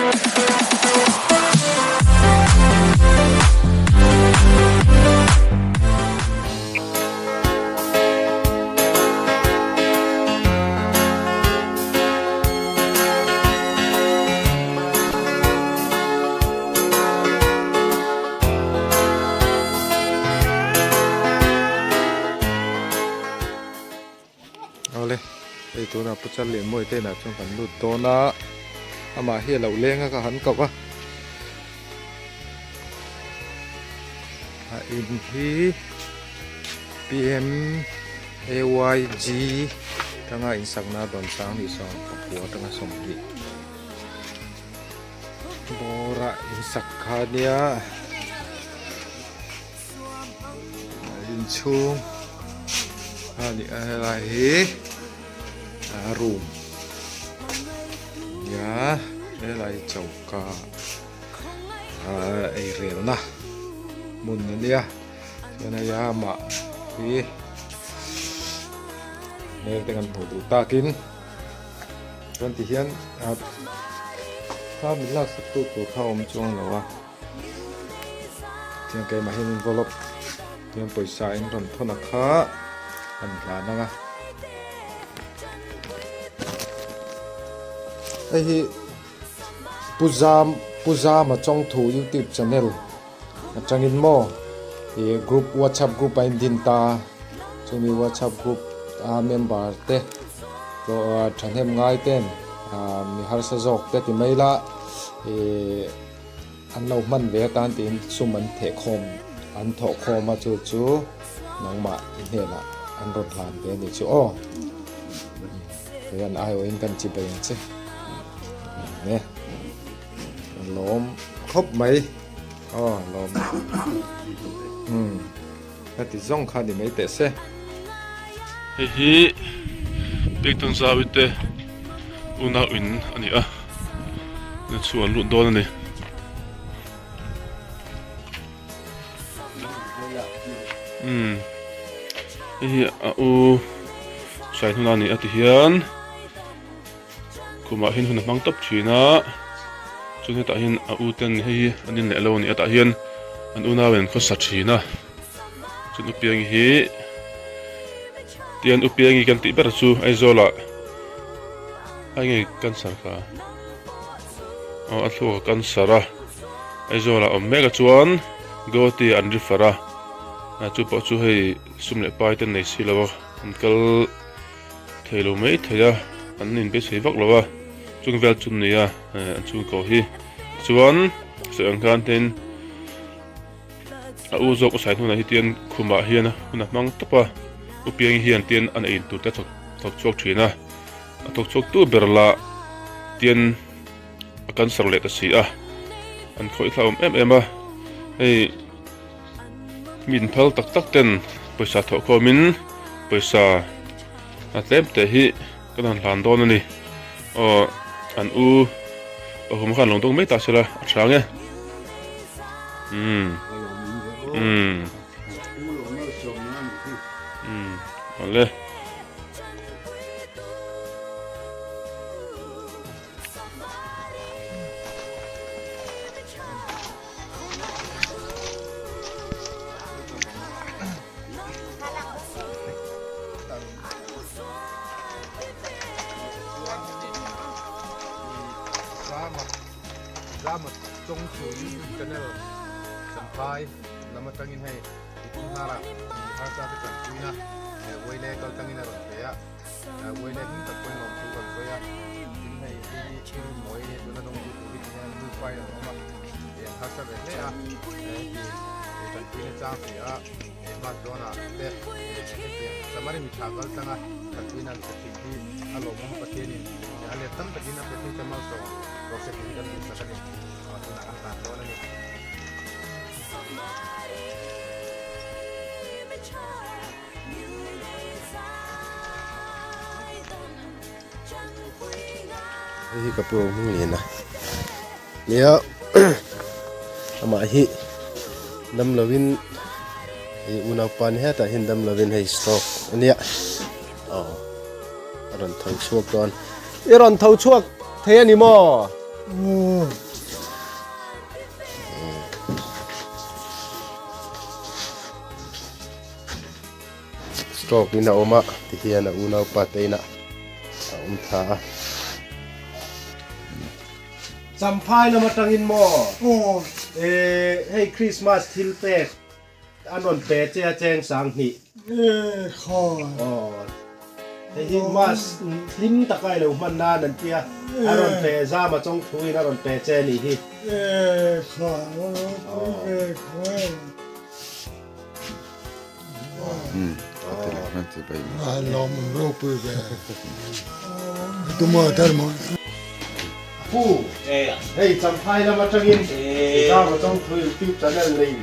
Awle, hei tunah Pu Chal leh Mawite inah chuan kan lut dawn a, amah hi a lo leng a ka han koh a. A in hi PMAYG atanga insakna dawn sang ni 19 atanga 20 bawra insak kha nia inchhung a ni a helai hi a room nia helai choka ah ei relna hmun a nia chuan hei amah hi hmel te kan hmuh duh takin chuan ti hian ah thla min laksak tu tur kha a awm chuang lo a chuan keimah hian envelope hian pawisa in rawn thawn a kha an hlan ang a hei hi. Pu Zam Pu Zama Chawngthu YouTube channel atangin maw ih group whatsapp group a indin ta chumi whatsapp group a member te tlawh thahnem ngai ten ah mi harsa zawk te ti mai la ih an lo hman ve atan tiin sum an theh khawm an thawh khawm a chu chu nangmah i hnenah an rawn hlan ve a nih chu aw. Hian aiawhin kan chi bei ang che nge lawm khawp mai aw lawm um ka ti zawng kha ni mai teh se. Hei hi Pekthang Zawi te unau in a ni a, na chu an lut dawn a ni. Umm hei hi a u sawi hnuna a ni a ti hian khumah hian hun a hmang tawp thin a chuan hetah hian a u ten hei hi an in leh lo a ni a tah hian an unau in an khawsa thin a chuan upiangi hi tian upiangi kan tih ber chu Aizawl ah a enge cancer kha. Aw a thluak a cancer a Aizawl ah awm mek a chuan Guwahati ah an refer a a chu pawh chu hei sum leh pai te an nei si lo a an kal thei lo mai thei a an inbeisei vak lo a chung vel chu an nei a an chhungkaw hi chuan sawi ang khan tin a u zawk a sai hnunah hi tian khumah hian hun a hmang tawp a upiang hian tian an ei tur te a thawk chhuak thin a. A thawk chhuak tu ber lah tian a cancer leh ta si a, an khawih thla awm em em a, hei mi inphal tak tak ten pawisa thawh khawm in pawisa a tlem te hi kan han hlan dawn a ni, aw an u pahum khan lo dawng mai ta sela a tha ang e, umm umm umm awle. Zama Chawngthu YouTube channel Champhai lam atangin hei i tumhara mi harsa te tanpuina Uaile kal tangin a rawn pe a, Uaile hming tak pawhin lawmthu kan sawi a, tin hei hei hi thil mawi a nia tuna dawngtu tur hi tihian nu pai an awm a, eng harsa ve hle a, heti tanpuina chang si a, hmat zawnah te hetiang Samari mi tha kal tanga tanpuina an pe thin hi a lawmawm Pathianin a let tam takin a pe thin che malsawm rawh se tih hi kan duhsak a ni, tunah kan tan dawn a ni. Hei hi ka pu ang hming lian a nia amah hi dam lovin ih unaupa ni hetah hian dam lovin hei stroke a nia aw a rawn tho chhuak dawn i rawn tho chhuak thei a ni maw? Stroke in a awm a tihian a unaupa te inah a awm tha a. Champhai lam atangin maw eh hei Christmas thil pek an rawn pe che a cheng sang hnih. Aw hei hi mas hlim taka i lo hman nan an tia a rawn pe zama chawng thu in a rawn pe che a nih hi. Pu, hei Champhai lam atangin Zau Chawngthu YouTube channel nei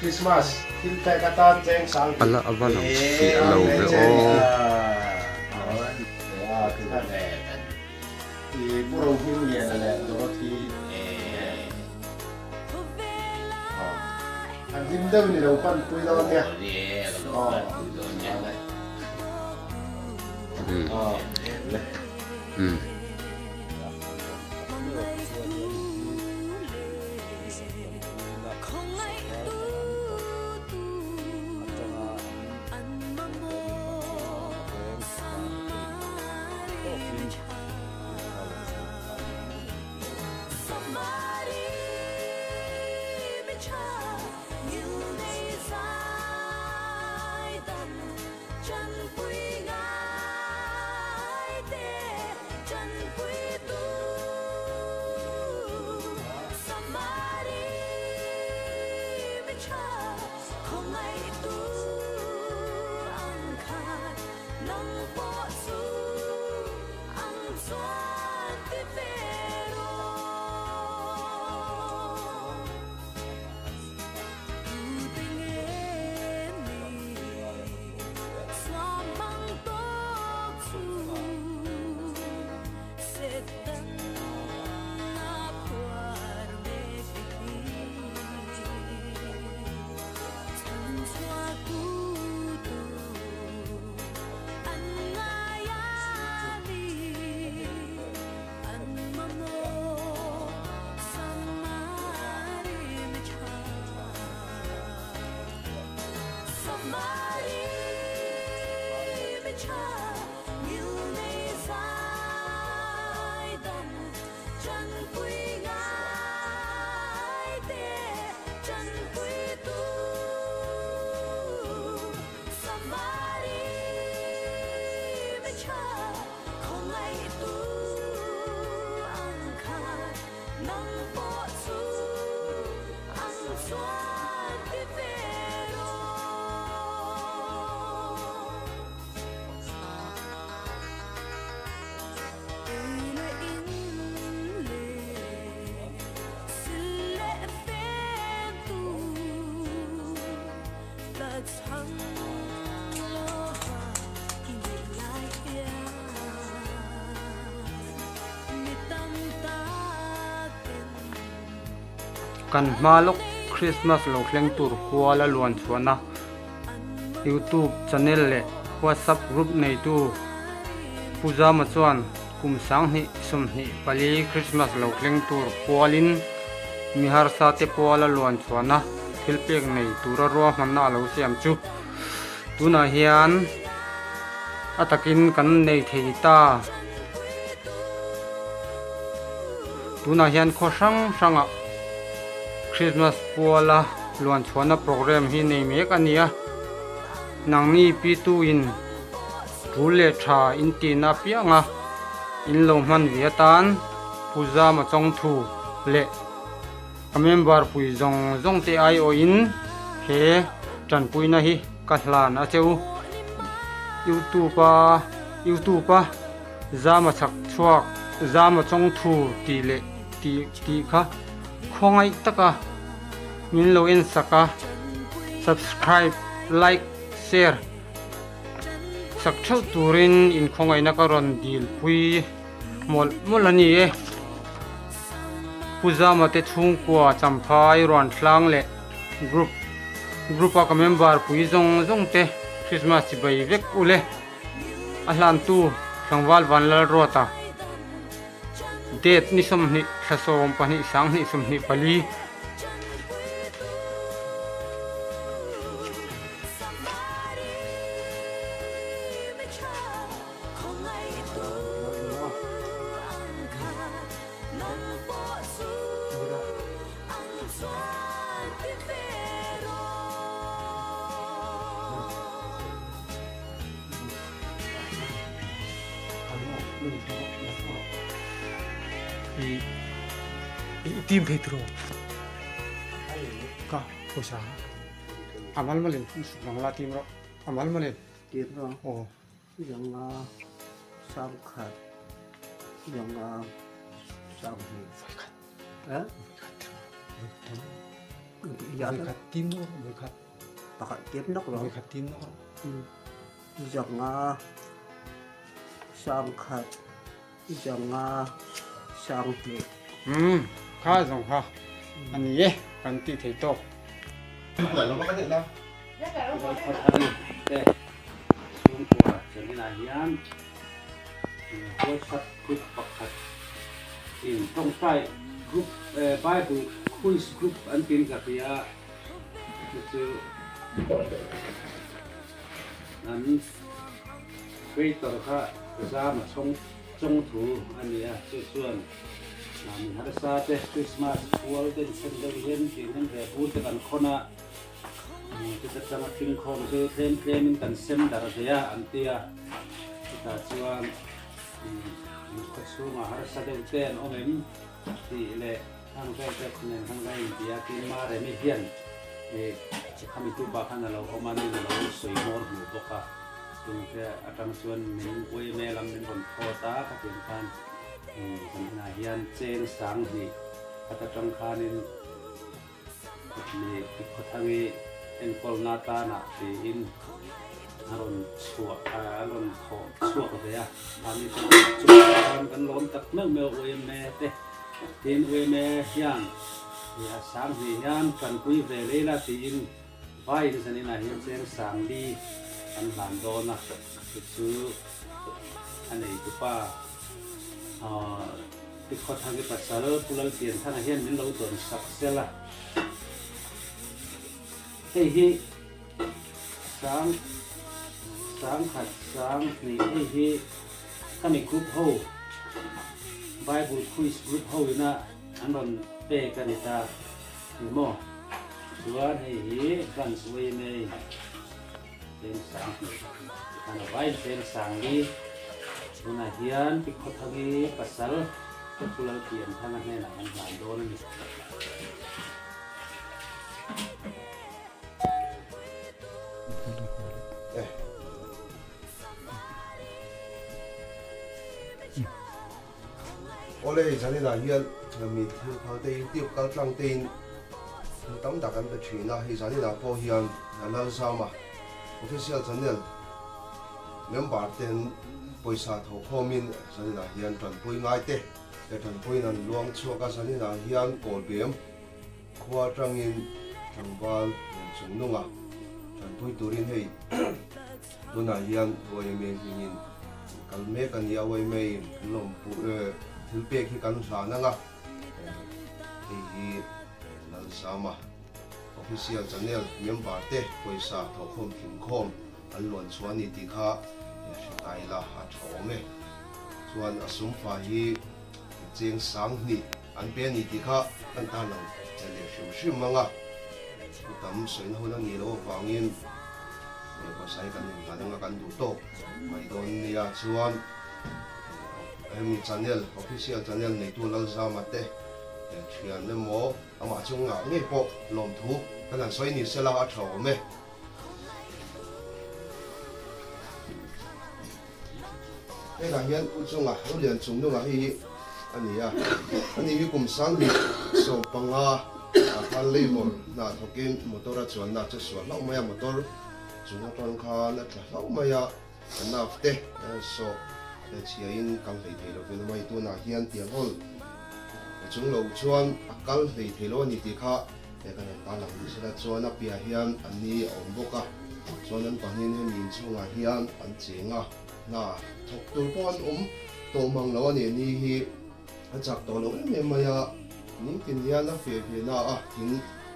Christmas thil pek atan cheng sang Ala ava lang fiah lo ve aw. Pu Rohmingliana leh Dorothy An hlim deuh ni lo pan pui dawn nia. Kan hma lawk Christmas lo thleng tur kual a luan chhuahna YouTube channel leh WhatsApp group neitu Pu Zama chuan kum 2024 Christmas lo thleng tur kualin mi harsa te pual a luan chhuahna thil pek nei tura ruahmanna a lo siam chu tunah hian a takin kan nei thei ta. Tunah hian khaw hrang hrangah Christmas puala luan chhuahna program hi nei mek a ni a, nangni pitu in tul leh tha in tihna apianga in lo hman ve atan Pu Zama Chawngthu leh a member pui zawng zawng te aiawhin he tanpuina hi ka hlan a che u. Youtube a youtube a Zama chhak chhuak Zama Chawngthu tih leh tih tih kha khawngaih taka min lo en sak a subscribe like share sak theuh turin inkhawngaihna ka rawn dil pui mawlh mawlh a ni e. Pu Zama te chhungkua Champhai Ruanthlang leh group group a ka member pui zawng zawng te Christmas chibai vek ule a hlantu Tlangval Vanlalruata. Date ni 20 thla 12 sanghnih 24. I tim thei tiraw ka pawisa a mal malin bangla tim rawh a mal malin tim rawh aw Zanga sangkhat zanga sanghnih Voikhat eh voikhat voikhat tim rawh voikhat pakhat tim nak rawh voikhat tim nak rawh zanga sangkhat zanga sanghnih Um kha zawng kha a ni e kan tih thei tawk. Chhungkua Chanina hian WhatsApp group pakhat in tawngtai group Bible quiz group an tin ka hria chu chu an creator kha zama chhawng chawng thu a ni a chu chuan mi harsa te Christmas pual te thlen deuh hian tih hian ve bur te kan khawn a. Chuta changa thingkhawm chu tlem tlemin kan sem darh ve a an ti a, chutah chuan khaw chhungah harsa deuh te an awm em tih leh hang vel te nen khan kan inti a, tin Maremi hian khami tupa khan a lo awm a, nin a lo sawi hmawr hmuh bawk a, chungte atang chuan min uaime lam min rawn phawt a, khatiang khan kan inah hian cheng sanghnih khat atang khanin. Ni Tikhawthangi enkawlna tanah tiin a rawn chhuah a rawn thawh chhuak ve a, mahni chu chuan kan lawm tak meuh meuh UMA te tin UMA hian i a sang hnih hian tanpui ve lei la tiin vaiin zaninah hian cheng sang li kan hlan dawn a, chu chu a neitupa aw. Tikhawthangi pasal Pu Lalpianthanga hian min lo dawn sak sel a, hei hi sang sangkhat sang hnih hei hi khami group ho Bible quiz group ho ina an rawn pek a ni ta ni maw chuan hei hi branch yma cheng sang hnih khan a vai cheng sang li tunah hian Tikhawthangi pasal te chu Lalpianthanga hnenah kan hlan dawn a ni. Awle zaninah hian mi thil phal tein tube kal tlang tein thil tam tak an pe thin a, hei zaninah pawh hian Lalzama official channel member ten pawisa thawhkhawmin zaninah hian tanpui ngai te leh tanpuiin an luang chhuak a, zaninah hian Kawlbem khua atangin tlangval lian chung nunga tanpui turin hei Tunah hian YMA hmingin kal mek a ni a, YMA in lawmpu thil pek hi kan hlan ang a, hei hi Lalzama Official Channel member te pawisa thawhkhawm tling khawm an luan chhuah a ni tih kha hre ta ila a tha awm e. Chuan a sumfa hi cheng 2000 an pe a ni tih kha kan tan ang leh hrim hrim ang a, thu tam sawina hun a nih loh avangin Pawisa hi kan inhlan anga kan duh tawk mai dawn nia chuan hemi channel official channel neitu Lalzama te thian emaw amah chungah ngei pawh lawmthu kan han sawi ni sela a tha awm e. Hetah hian U chunga U Lian chung nunga hei hi a ni a, ani hi kum 2015 ah khan labour hna thawkin motor a chuanna che suah hlauh mai a, motor chung atang khan a tla hlauh mai a, a nerve te sawk chhiain kal hlei thei lovin a mai tunah hian tiang hawl chung lo chuan a kal hlei thei lo a ni tih kha kan han tarlang ni sela chuan a piah hian an ni a awm bawk a, chuan an pahnihin hemi inchhungah hian an cheng a. Hna thawk tur pawh an awm tawh mang lo a ni. Ni hi A chak tawh lo em em mai a, nitin hian a feh ve na a thing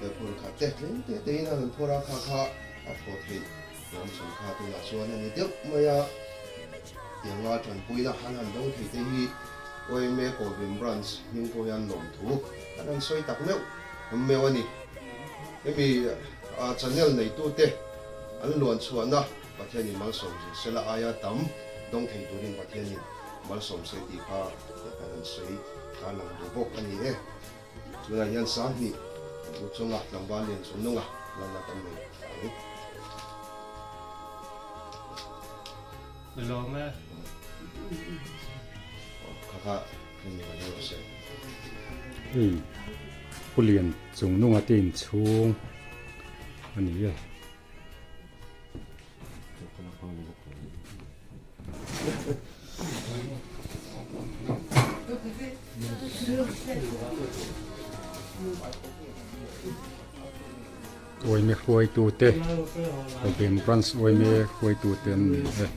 leh phur khat te tlem te te in a rawn phur a, kha kha a thaw theih hlawm chhun kha tunah chuan a ni deuh mai a, tianga tanpuina an han dawng thei te hi YMA Kawlvin Branch hming pawh hian lawmthu an han sawi tak meuh meuh a ni. Hemi channel neitute an luan chhuahna Pathianin malsawm zir sela aia tam dawng thei turin Pathianin malsawm se tih kha kan han sawi kha lang duh bawk a ni e. Tunah hian 2000 u chunga tlangval lian chung nunga lalna kan nei ang. Ka lawm e. Kha kha hemi mai rawh se. Hei Pu Lian chung nunga te inchhung a ni e. Uaime hruaitute Robin Branch uaime hruaitute an ni e.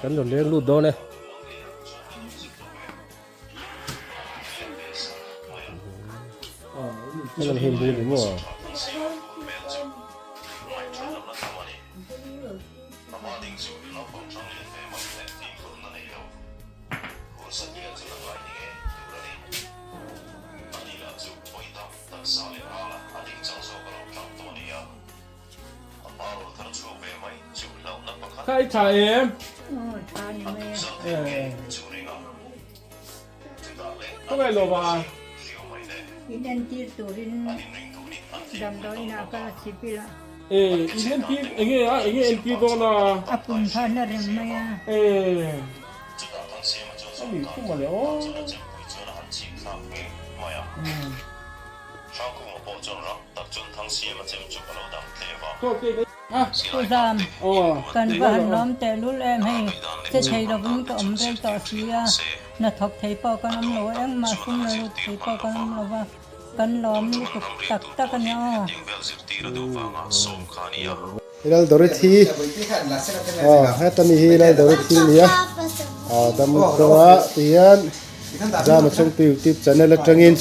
Kan rawn leng lut dawn e. Heng hi bul ni maw? Kha i tha em? Ka ngaih lo va. In entir turin damdawiin ah kal a chip ila. E, in entir enge a enge entir dawn a? A pum kha na reng mai a. E, ani kum a le aw. Pu Zam, kan va han lawm tehlul em hei, che thei lovin ka awm rei tawh si a, hnathawk thei pawh kan awm lo a, engmah sum la lut thei pawh kan awm lo va, kan lawm lutuk tak tak a nia aw. Lal Dorothy aw heta mi hi Lal Dorothy a ni a, dam kawnga tihian Zama Chhungtu YouTube channel atangin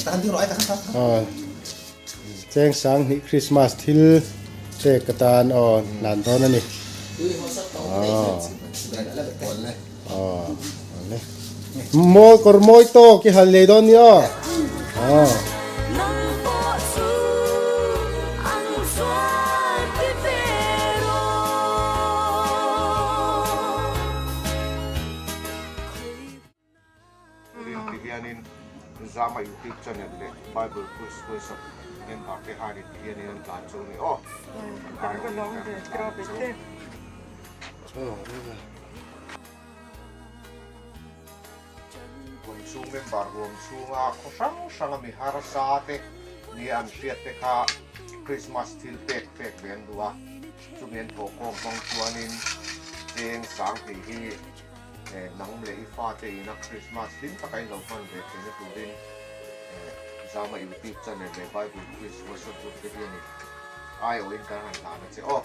aw Cheng 2000 Christmas thil pek atan aw hlan dawn a ni. Aw aw mawi kawr mawi tawk i hal leh dawn ni aw aw. Turin ti hianin Zama YouTube channel leh Bible Quiz Workshop member te hianin ti hianin an tlan chu a ni aw. Huan chhung member huam chhunga khaw hrang hranga mi harsa te nia an hriat te kha Christmas thil pek pek ve an duh a, chumi an thawhkhawm hmang chuanin cheng 2000 hi Nang leh i fate ina Krismas hlim taka in lo hman ve theihna turin Zama YouTube channel leh Bible Quiz WhatsApp group te hianin aiawhin kan han hlan a che aw.